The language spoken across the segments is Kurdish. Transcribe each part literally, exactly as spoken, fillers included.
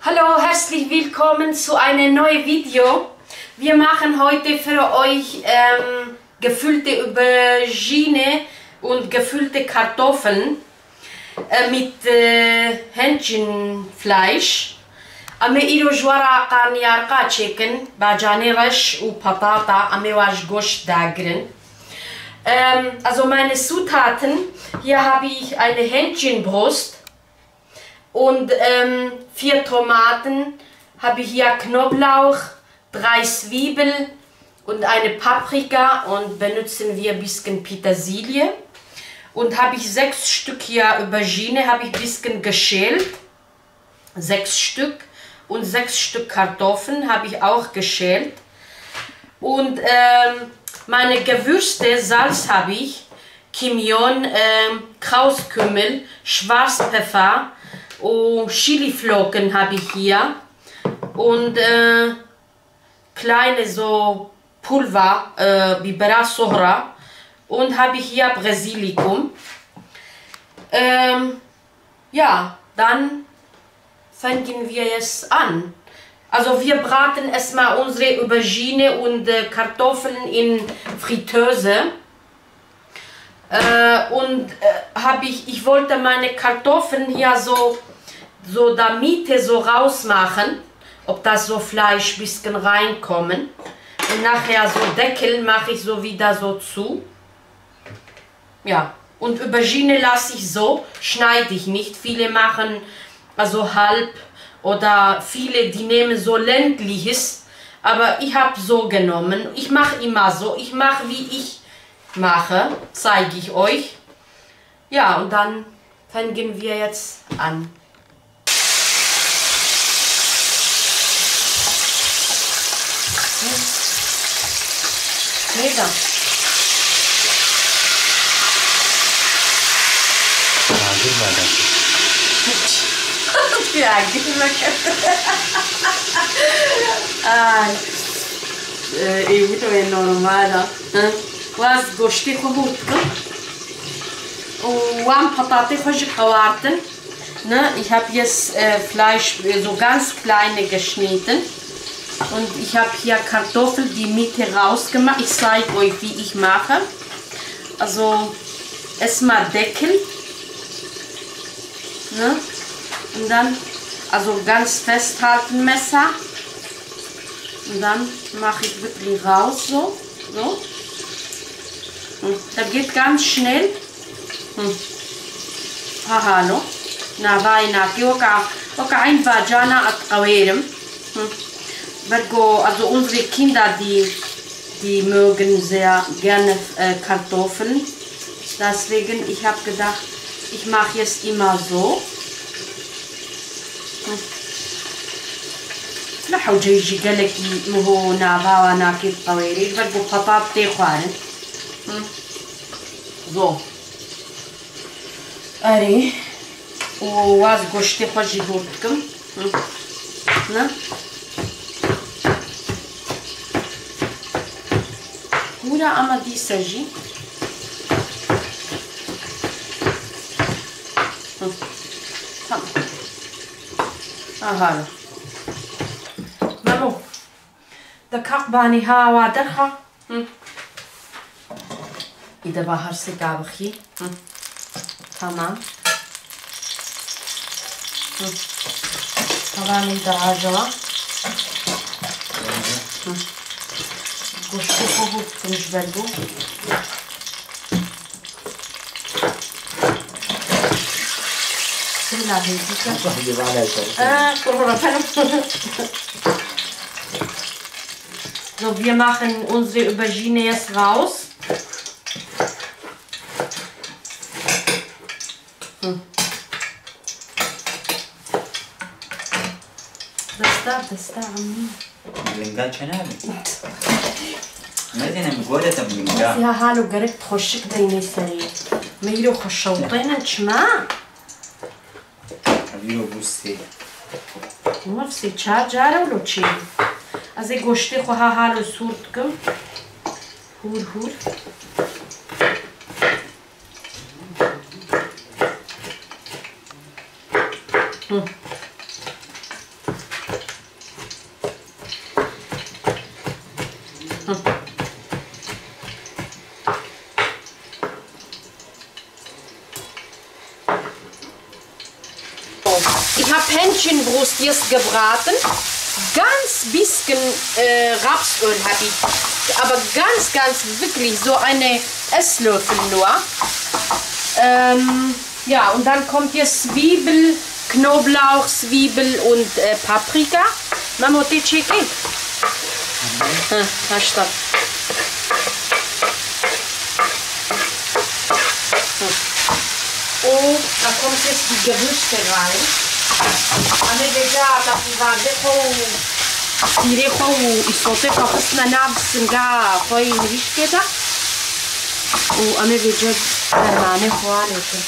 Hallo, herzlich willkommen zu einem neuen Video. Wir machen heute für euch ähm, gefüllte Aubergine und gefüllte Kartoffeln äh, mit äh, Hähnchenfleisch. Em ê îro ji we re qarniyarka çêkin, bacanê reş û patata, em ê we ji goşt dagirin. Ähm, also meine Zutaten, hier habe ich eine Hähnchenbrust und ähm, vier Tomaten, habe ich hier Knoblauch, drei Zwiebel und eine Paprika und benutzen wir ein bisschen Petersilie. Und habe ich sechs Stück hier Aubergine, habe ich ein bisschen geschält. Sechs Stück. Und sechs Stück Kartoffeln habe ich auch geschält. Und ähm, meine Gewürze, Salz habe ich, Thymian, ähm, Krauskümmel, Schwarzpfeffer und Chiliflocken habe ich hier. Und äh, kleine so Pulver, äh, Bibera Sohra. Und habe ich hier Basilikum. Ähm, ja, dann fangen wir jetzt an. Also wir braten erstmal unsere Aubergine und äh, Kartoffeln in Fritteuse. Äh, und äh, habe ich, ich wollte meine Kartoffeln hier so, so der Mitte so rausmachen, ob das so Fleisch ein bisschen reinkommen. Und nachher so Deckel mache ich so wieder so zu. Ja, und Aubergine lasse ich so, schneide ich nicht. Viele machen also halb oder viele, die nehmen so ländliches. Aber ich habe so genommen. Ich mache immer so. Ich mache, wie ich mache, zeige ich euch. Ja, und dann fangen wir jetzt an. Neyse. Ya gülme. Ya gülme. Ay. Ee, iyi, bu da normal ha. Hı? Waz goştê xwe hûr dikim. Û wan petatê xwe jî qewartin. Ne, ich habe jetzt äh, Fleisch äh, so ganz kleine geschnitten. Und ich habe hier Kartoffel die Mitte rausgemacht. Ich zeige euch, wie ich mache. Also erstmal Deckel. Ne? Und dann, also ganz festhalten Messer. Und dann mache ich wirklich raus so. So. Hm, das geht ganz schnell. Hm. Ha halo. Navayê nakê weka, weka eyn bacana et qewêrim. Hm. Bergo, also unsere Kinder, die, die mögen sehr gerne äh, Kartoffeln. Deswegen, ich habe gedacht, ich mache jetzt immer so. Li hewceyî jî gelekî miho nava wa nakê diqewêrê, ber ku petat tê xwarin. Zo. Erê. Û waz goştê xwe jî hûr dikim. Ne? Hûra ama dîse jî. Tamam. Aha. Memo. De kaq banî ha wa derxa. Hı. Îde bahar sê gavixî. Hı. Tamam. Hı. Tamam, îde ajawa. Hı. Goştê xwe hûr dikim ji ber ku. Bismillah, hêdî ke. Aa, kurban efendim. So, wir machen unsere Aubergine jetzt raus. Hm. Desta, desta, amî. Gilinga çene abi? Mezenim gore te gilinga. Ya halo gerek xweşik deyne serê. Me îro xwe şewtêne çima? Ev îro bû sê. Waf sê çar cara wilo çê. Ez ê goştê xwe ha halo sûr dikim. Hûr hûr. Hı. Ich hab Hähnchenbrust jetzt gebraten. Ganz bisschen, äh, Rapsöl hab ich. Aber ganz, ganz wirklich so eine Esslöffel nur. Ähm, ja, und dann kommt jetzt Zwiebel, Knoblauch, Zwiebel und, äh, Paprika. Mamo, te çekê. Hı, haşta. Hı. Und da kommt jetzt die Gerüste rein. Em ê vêca teflîvandê xwe û pîrê xwe û îsotê xwe xistine nav singa xwe yê mirîşkê de. Û em ê vêca bermanê xwe lê kin.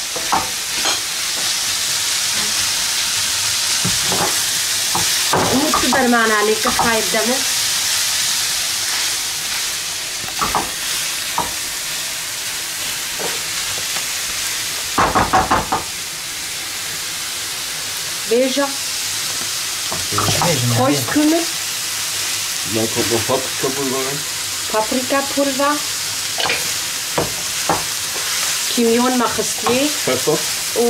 Û tu bermana lê ke xayê deme. Bêje. Bêje, bêje, Kreuzkümmel. Dann kommt noch Paprikapulver rein. Paprikapulver. Kimyon me xistiye. Pfeffer. Û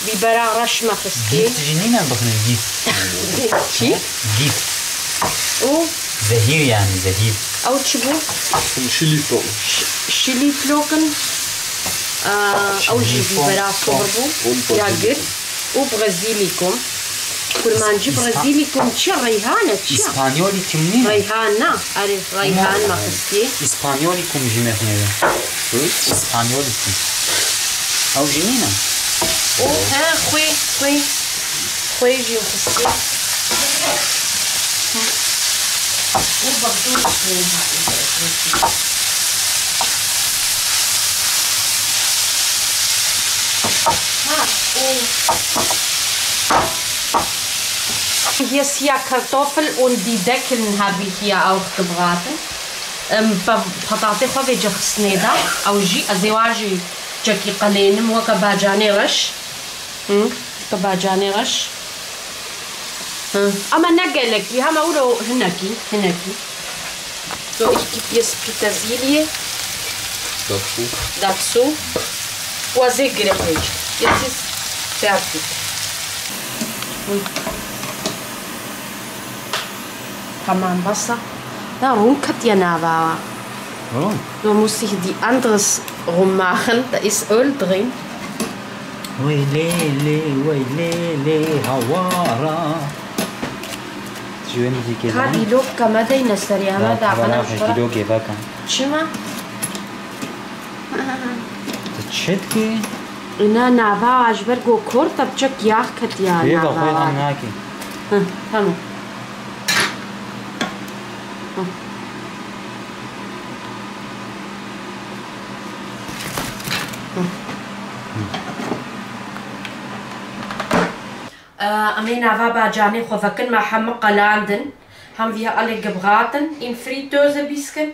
bibera reş me xistiye. Gift jî nîne bixwin, gift. Çi? Gift. Û? Zehîr yani, zehîr. Ew çi bû? Chili Flocken. Ş-, chili Flocken. Aa, ew jî bibera sor bû. Ya gir. Û Brezîlîkum. Kurmancî Brezîlîkum çi? Reyhan e, çi ya? Îspanyolîkum nîne? Reyhan na. Erê, reyhan me xistî. Îspanyolîkum jî me xêne. Hı? Îspanyolîkum. Ew jî nîne? O, he, xwê, xwê. Xwê jî xistî. Û bexdûr xwê. Ha, û Hier ist ja Kartoffel und die Deckeln habe ich hier auch gebraten. Em, pe-, petatê xwe vêce xistnê de. Ew jî ez ê wa jî çekî qelênim weke bacanê reş. Hı, weke bacanê reş. Hı. Ama ne gelekî, hema wilo hinekî, hinekî. So, ich gebe jetzt Petersilie dazu. Dazu. Û ez ê girim vêc. Jetzt ist fertig. Tamam, basa. Da rûn ketiye nava. Oh. Da muss ich die anderes rummachen. Da ist Öl drin. Weylê lê, weylê lê, hawara. Ji wê muzîkê Ka de. Vlog ka me deyne serê, heme daxine ji xwe re. Vlogê veke. Çima? Tu çi dikî? Îna nava ji ber ku kor te biçek yax ketiya nava. Wê ve xwe an nakî. Hı, tamam. Hı. Hı. Em ê nava bacanê xwe vekin, me hemû qelandin. Hem wir alle gebraten in Fritteuse bisschen.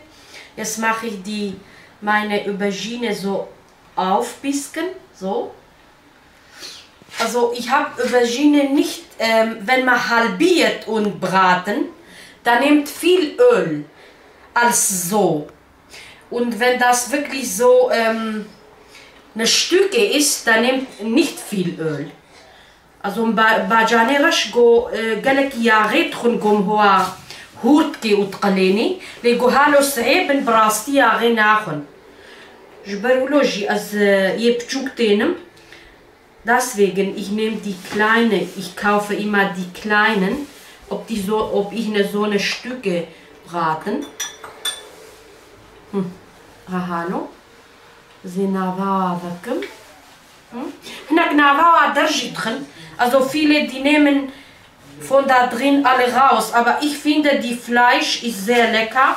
Jetzt mache ich die, meine Aubergine so aufbisken, so. Also, ich habe Aubergine nicht, ähm, wenn man halbiert und braten, dann nimmt viel Öl als so. Und wenn das wirklich so, ähm, eine Stücke ist, dann nimmt nicht viel Öl. Also, ba-, bacanê reş go, e, gelek yaxê dixwin gom hoa hûr dikê û diqelênî, lê go halo sihê bin bi rastî yaxê naxwin. Ji ber wilo jî ez, e, yê piçûk tênim. Deswegen, ich nehme die kleine, ich kaufe immer die kleinen, ob die so, ob ich ne so ne Stücke braten. Hm, ha halo. Zê nava vekim. Hm? Hinek nava der jî dixin. Also viele, die nehmen von da drin alle raus, aber ich finde, die Fleisch ist sehr lecker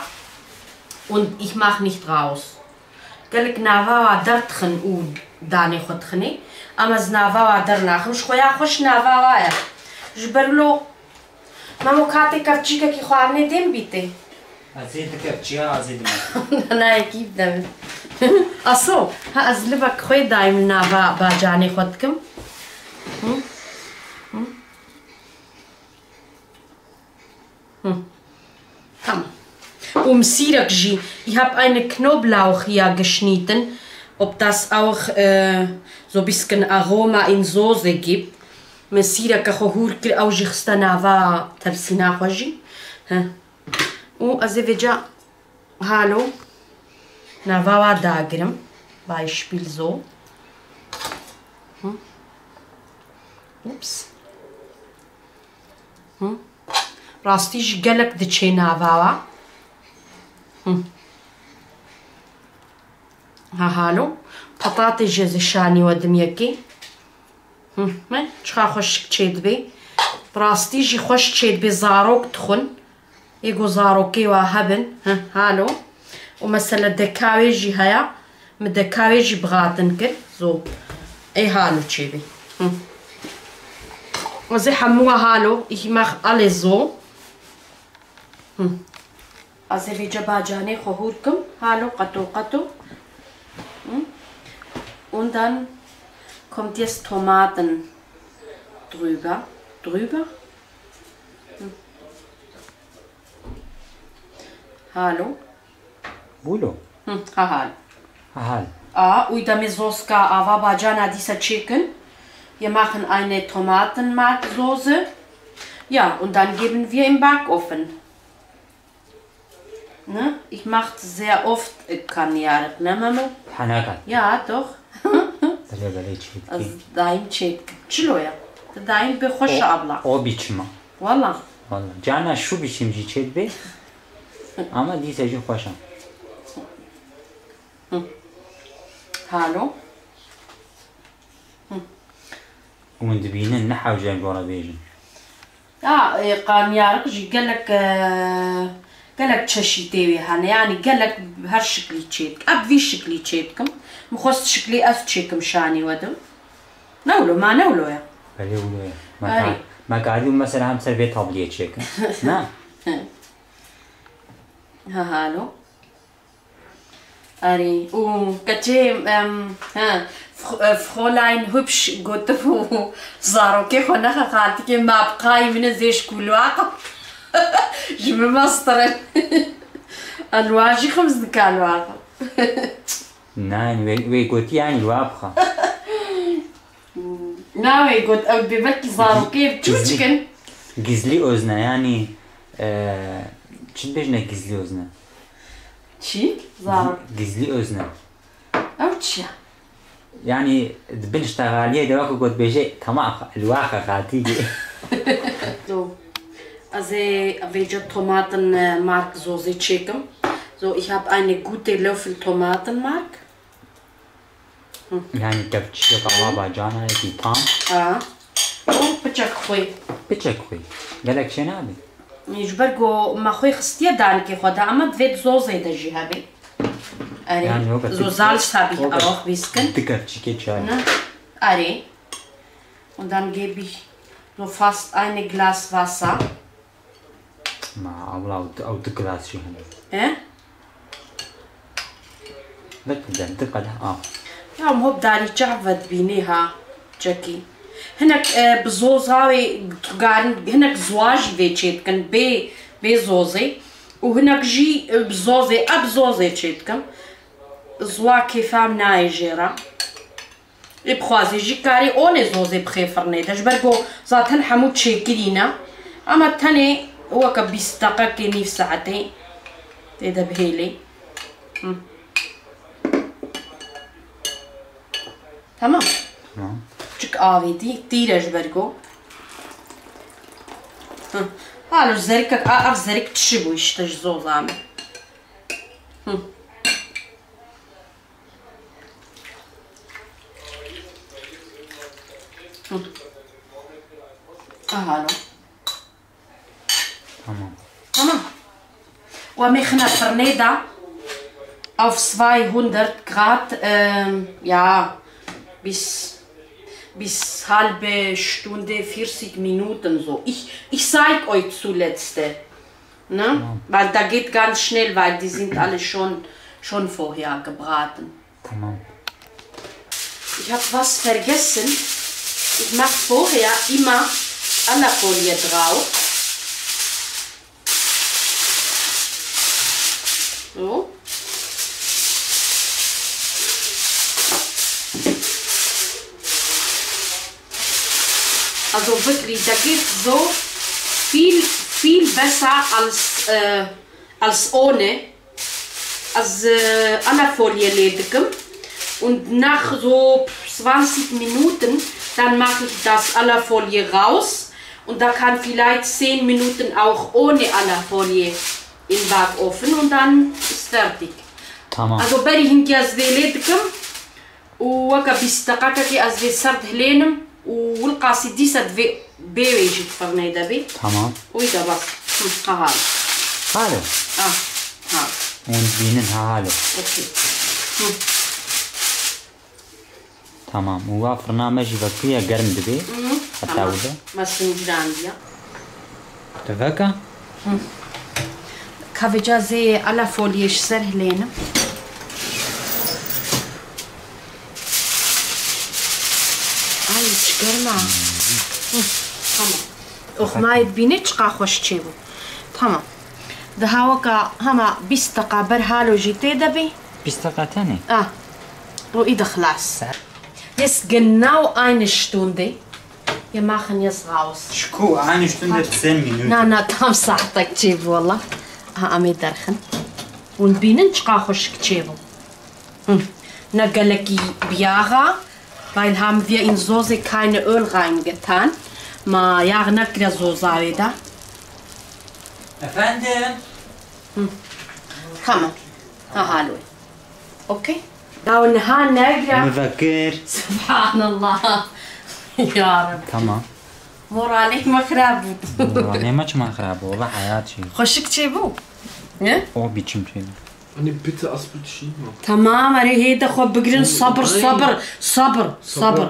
und ich mach nicht raus. Gelek nava der dixin û danê xwe dixinê. Ama ez nava der naxim, ji xwe ya xweş nava ye. Ji ber lo Mamo, katê kevçîkekî xwarinê dê min bîtê? Ez ê di kevçiya ez ê dime. Nanayekî bide min. Aso, ha ez livek xwe dayim nava bacanê xwe dikim. Hı? Hı? Hı. Tamam. Û misîrek jî, ich hab eine Knoblauch hier geschnitten, ob das auch, äh, so bisschen Aroma in Soße gibt. Min sîreke xwe hûr kir, ew jî xiste nava tepsîna xwe jî. Heh. Û ez ê vêca halo nava wa dagirim. Beispiel so. Hı. Ups. Hı. Rastî jî gelek diçê nava wa. Hı. Ha halo. Petatê jê zî şanî we dimyekê. Hı, me, çiqa xweşik çêdibê. Bi rastî jî xweş çêdibê, zarok dixwin. Ê ku zarokê wa hebin. Hı, halo. Û mesela dekawê jî heye. Min dekawê jî bixatin kir. Zo. Ê halo çêbê. Hı. Ez ê hemû halo. Ich mach alles so. Hı. Ez ê vêca bacanê xwe hûr kim. Halo qeto qeto. Hı. Und dann kommt jetzt Tomaten drüber. Drüber. Hı. Halo. Bûlo. Hı, ha hal. Ha hal. A, û demê zoska ava bacana dîsa çêkin. Wir machen eine Tomatenmarksoße. Ja, und dann geben wir im Backofen. Ne? Ich mach sehr oft, äh, Karnıyarık, ne Memo? Henakat. Ja, doch. Belê belê çêdikî. Ez daîm çêdikim. Çilo ya? Tu daîm bi xweş abla. O biçima. Wala. Wala. Cana şu biçim jî çêdibê. Ama dîse jî xweş e. Hı. Halo. Hûn dibînin, ne hewce em jora bêjin. Ya, e, qarniyariq jî gelek, e, gelek çeşîtê wê hene. Yanî gelek her şiklî çêdikim. Ez vî şiklî çêdikim. Min xwest şiklî ez çêkim şanî we dim. Ne wilo, ma ne wilo ya? Belê wilo ya. Me Erê. ka-, me karî mesela hem ser vê tabliyê çêkin. Ne? Ha, halo. Erê, û keçê, em, he, Fr-, e, Fräulein Hübsch gotibû, zarokê xwe nexe xaltikê, ma bi qayî min e zêş ku luaqa. Ji min mestir in. A luajî xwe biznika luaqa. Nein, wê, wê gotî yanî luaqa. Na wê got, ew bê belkî zarokê çûçik in. Gizli özne, yanî, e, çi dibêjine gizli özne? Çî? Zarok. Gizli özne. Ew çi ya? Yanî, di bin ştegaliyê de wekî got bêje, tamam, luaxa xatî. Do. Ez ê vêca Tomaten, e, Mark zozê çêkim. So, ich hab eine gute Löffel Tomatenmark. Hı. Yani kepçiyek ava bacana yekî tam. Ha. Û piçek xwê. Piçek xwê. Gelek çê nabî? Ji ber ku me xwê xistiye danikê xwe de, ama divê di zozê de jî hebê. Erê. Yani o kadar Zo salz habe ich auch bisschen. Di kepçikê çay. Ne? Erê. Und dann gebe ich so fast eine Glas Wasser. Ma, abla, ew, ew du gilas jî hene. He? Vek bide, du qedeh av. Ya, em hop darî çav vedibînê ha, çekî. Hinek, e, bi zoza wê, tu garin, hinek ziwa jî vê çêdikin, bê, bê zozê. Û hinek jî, e, bi zozê, e, bi zozê çêdikin. Ziwa kêfa min nayê jê re. Ê bixwazî jî karî onê zozê bixê firnê de. Ji ber ku zaten hemû çêkirî ne. Ama tenê weke bîst deqekê, nîv saetê tê de bihêlê. Hı. Tamam. Tamam. Çik avê tî, tîr e ji ber ku. Hı. Halo zerikek, a, ev zerik tişi bû işte ji zoza me. Hı. Aha, lo. Tamam. Tamam. Û em ê xine firnê de auf zweihundert Grad, ähm, ja, bis, bis halbe Stunde, vierzig Minuten so. Ich, ich zeig euch zuletzt. Ne? Tamam. Weil da geht ganz schnell, weil die sind alle schon, schon vorher gebraten. Tamam. Ich hab was vergessen. Ich mach vorher immer Alufolie drauf. So. Also wirklich, da geht so viel, viel besser als, äh, als ohne. Also, äh, Alufolie lê dikim. Und nach so zwanzig Minuten, dann mache ich das Alufolie raus. Und da kann vielleicht zehn Minuten auch ohne Alufolie im Backofen und dann ist fertig. Tamam. Also berî hinkî ez vê lê dikim û weke bîst deqekekê ez vê ser dihilênim û wilqasî dîsa divê bê wê jî di firnê de bê. Tamam. Wî de bas. Hı, ha halo. Halo. Ah, ha. Hûn dibînin ha halo. Okey. Hı. Tamam. Û wa firna me jî vekiriye germ dibe. Hı, heta tamam. Wile. Me sincirandiye. Tu veke? Hı. Kavêca zê Alufolie ji ser hilênim. Ay, çi germ e. Hı, tamam. Oxmayê dibînî çiqa xweş çêbû. Tamam. Di haweka hema bîst deqa ber halo jî tê de bî. Bîst deqa tenê? Ah. Û î de xilas. Jetzt genau eine Stunde. Wir machen jetzt raus. Schu, eine Stunde zehn Minuten. Na, na, tam saetek çêbû wela. Aha, em ê derxin. Hûn dibînin çiqa xweşik çêbû. Hı. Ne gelekî biyaxa, weil haben wir in Soße keine Öl reingetan. Ma yağ nekire zoza wê de. Efendim? Hı. Tamam. Ha halo. Okey. Ya niha negre. Müzakir. Subhanallah. Ya Rabbi. Tamam. Moralê me xirab bû. Moralê me çima xirab bû? Wala heyat jî. Xweşik çêbû. Ne? O biçim çêbû. Hani bitte az bitte şey mi? Tamam, erê hê de xwe bigirin, sabir, sabir, sabir, sabir.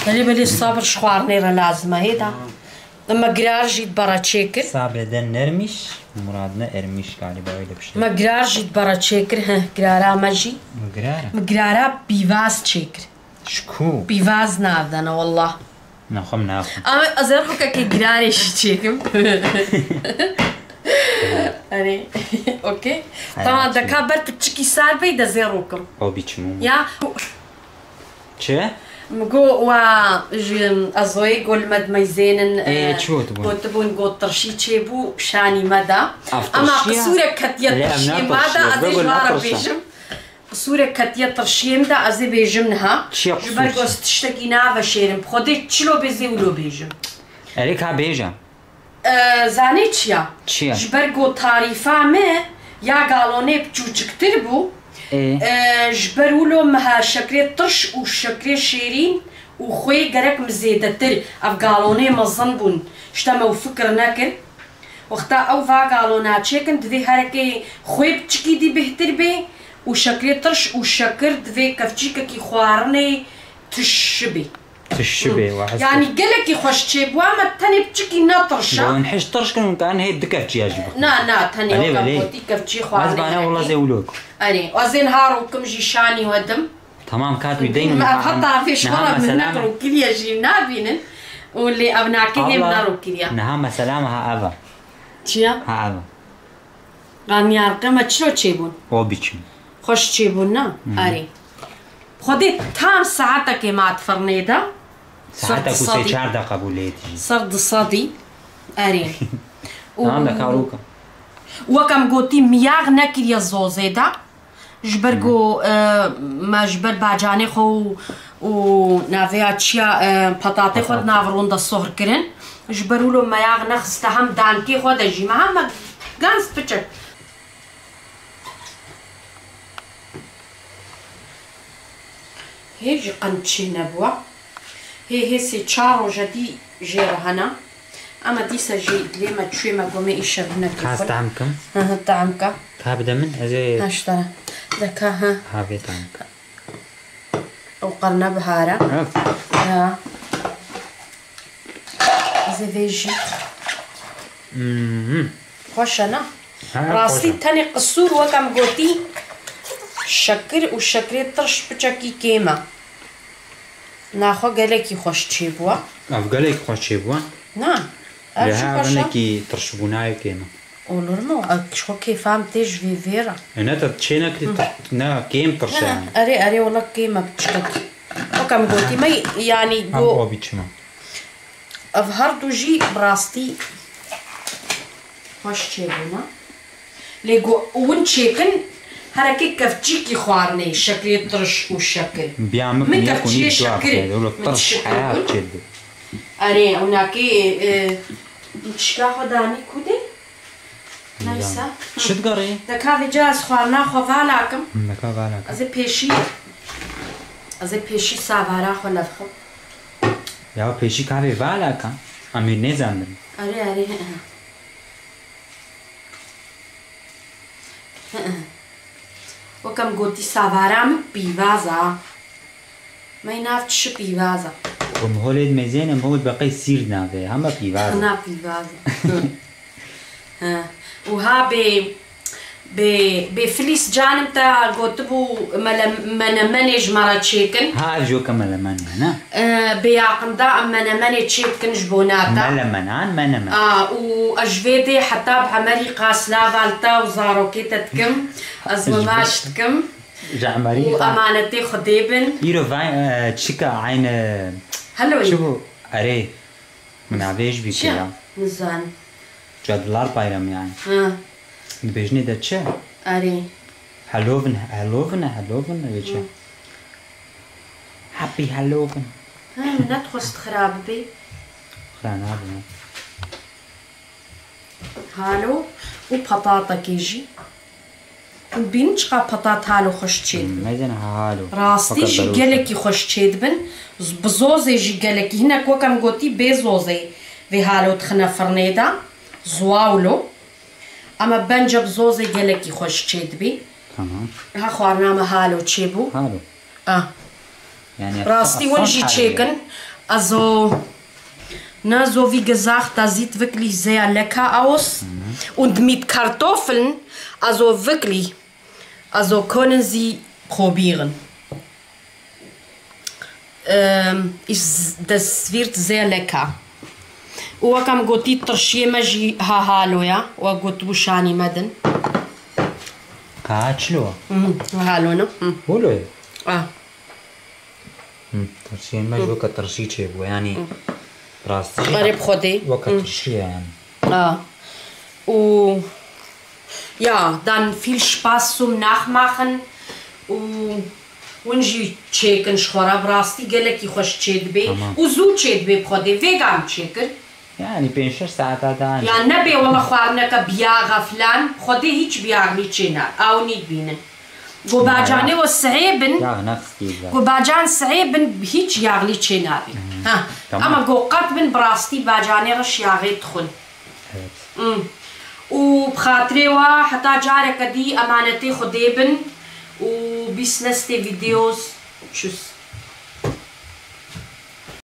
Belê, belê, sabir ji xwarinê re lazim e, hê de. Tamam. Me girar jî dibara çêkir. Sabreden ermiş, muradına ermiş galiba, öyle bir şey. Me girar jî dibara çêkir, heh, girara me jî. Girar. Me girara pîvaz çêkir. Ji ku? Pîvaz navdana, wallah. Naxwe min naxwe. Ama ez ê rokekê girarê jî çêkim. Erê, okey. Tamam, deka ber piçikî sar bey de zê rokim. O biçim. Ya. Çi? Mi got wa ji Azoyê got li me dimeyzênin, Ê, e, çi gotibûn? Gotibûn got tirşî çêbû şanî me de. Ama qisûrek ketiye tirşiyê me de, ez ê ji wa re bêjim. Qisûrek ketiye tirşiyê min de, ez ê bêjim niha. Çi ye qisûr çi? Ji ber ku ez tiştekî naveşêrim. Bi Xwedê çilo bê zê wilo bêjim. Erê ka bêje. E, zanê çi ya? Çi ye? Ji ber ku tarîfa me ya galonê biçûçiktir bû. Ê. E, ji ber wilo me ha şekrê tirş û şekrê şêrîn û xwê gerek min zêdetir ev galonê mezin bûn. Ji te me û fikir nekir. Wexta ew va galona çêkin, divê herekê xwê biçikî dî bêhtir bê û şekrê tirş û şekir divê kevçîkekî xwarinê tişi bê. Tişi bê, wa hez. Yanî gelekî xweş çêbû, ama tenê biçikî ne tirş e. Wan hiş tirş kin, kan hê du kevçiya jî bixwin. Na, na, tenê weka gotî kevçî xwarinê. Ez bana wela zê wilo. Erê, ez ê niha rokim jî şanî we dim. Tamam, kat wî deynin. Heta vê şora min ne rokiriye jî nabînin. Û lê ev nakê hê min ne rokiriye. Niha mesela me ha ev e. Çi ya? Ha ev e. Ganiyarqe me çilo çêbûn? O biçim. Xweş çêbûn, na? Erê. Xwedê tam saetekê ma di firnê de. Saetek û sê çar deqa bû lê dijî. Ser di sedî. Erê. Tamam da karoka. Wek em gotî, miyag nekiriye zozê de. Ji ber ku, e, me ji ber bacanê xwe û, û navêya çiya, e, petatê xwe di nav ron de sohr kirin. Ji ber wilo me yağ nexiste hem dankê xwe de jî. Me hem me gans piçek. Hê jî qençê nebûwa. Hê, hê sê çar roje dî jê re hene. Ama dîsa jî dilê me çûyê me gomê îşev nekir. Kas tam kim? Hı hı, tam ka. Ka bide min, ez ê... Naştara. De ka, ha. Ha, vê tam ka. O qarnebihar e. Evet. Ya. Ez ê vê jî. Mhm. Xweş e, na? Ha, rastî xweş e. Tenê qisûr wek em gotî şekir û şekirê tirş piçekî kêm e. Naxwe gelekî xweş çêbûwa. Ev gelekî xweş çêbûwa. Na, ev jî xweş e. Lê ha hinekî tirşbûnayê kêm e. Olur mu? Ev ji xwe kêfa min tê ji vê vê re. E, ne te çê nekirî, ne kêm tirş e. Erê, erê, wela kêm e piçkek. Wek em gotî me, yanî go- Em o biçim e. Ev her du jî bi rastî xweş çêbûne. Lê ku hûn çêkin, herekê kevçîkî xwarinê, şeklê tirş û şekil. Biya min Min kevçiyê şekirê, wilo min tirş şekil heya bûn. Çêdibe. Erê, ew nakê, e, çika xwe danî kûdê? Neyse. Çi digerî? De kavê ca ez xwarina xwe vala kim. Neka vala kim. Ez ê pêşî, ez ê pêşî savara xwe levxim. Ya pêşî kavê vala ka. Em ê nêzandin. Erê, erê, he, he. He, he. Wek em gotî savara min pîvaza. Me nav çi pîvaza. Ku miholê dimezêne, mihol beqey sîr navê. Hema pîvaza. Hema pîvaza. Ha. Û ha bê, bê, bê Filîs canim te gotibû mele-, menemenê ji me re çêkin. Ha, ev jî weke melemen e, ne? E, bê yaqinda em menemenê çêdikin ji bona te. Melemenan, menemen. A, û ez ji vê dê heta bi Emerî qaslaval te û zarokê te dikim. Ez Ji we maç dikim. Ji Emerî Û qas- emanetê Xwedê bin. Îro vay, e, çika eyn, e, Hello. Çi bû? Erê. Min avê ji bî Çi? Kiriya. Nizan. Cadılar Bayramı yani. Ha. Dibêjinê de çi? Erê. Halloween, Halloween, Halloween, wê çi? Hı. Happy Halloween. Ha, min nedixwest xirab bê. Xira nabe. Halo û patatekê jî. Hûn bînin çiqa patat halo xweş çêdibe. Mezin halo. Rastî Fakat jî berû gelekî xweş çêdibin. Z-, bi zozê jî gelekî. Hinek wek em gotî bê zozê vê halo dixine firnê de. Zuwawlo. Ama bence bi zozê gelekî xweş çêdibî. Tamam. Ha xwarina me halo çêbû. Halo. Ah. Yani Rastî hûn jî çêkin. Also, ne, so wie gesagt, das sieht wirklich sehr lecker aus. Mhm. Und mit Kartoffeln, also wirklich, also können Sie probieren. Ähm, ist, das wird sehr lecker. Û wek em gotî, tirşiyê me jî ha halo ya. Wek gotibû şanî me din. Ka çilo? Mhm, halo ne? Mhm. Holo ye? Ah. Hı, tirşiyên me ji weke tirşî çêbû, yanî rastî Erê bi Xwedê. Weke tirşî ye yanî. A. Û ya, dann viel Spaß zum Nachmachen û hûn jî çêkin ji xwe re, bi rastî gelekî xweş çêdibê Tamam. Û zû çêdibê bi Xwedê. Vêga em çêkir. Yani pênc şeş saeta daha. Ya nebe wala xwarineke biyaxa filan, Xwedê hiç biyaxlî çêna, ew nî dibînin. Go bacanê o sihê bin, Ya ne kıskıyız zaten. Go bacan sihê bin hiç yağlı çênabî. Ha, Tamam. Ama go qat bin bi rastî bacanê reş yağê dixwin. Evet. Hmm. Û bi xatirê wa heta careke dî emanetê Xwedê bin û bîst nestê videos. Tschüss.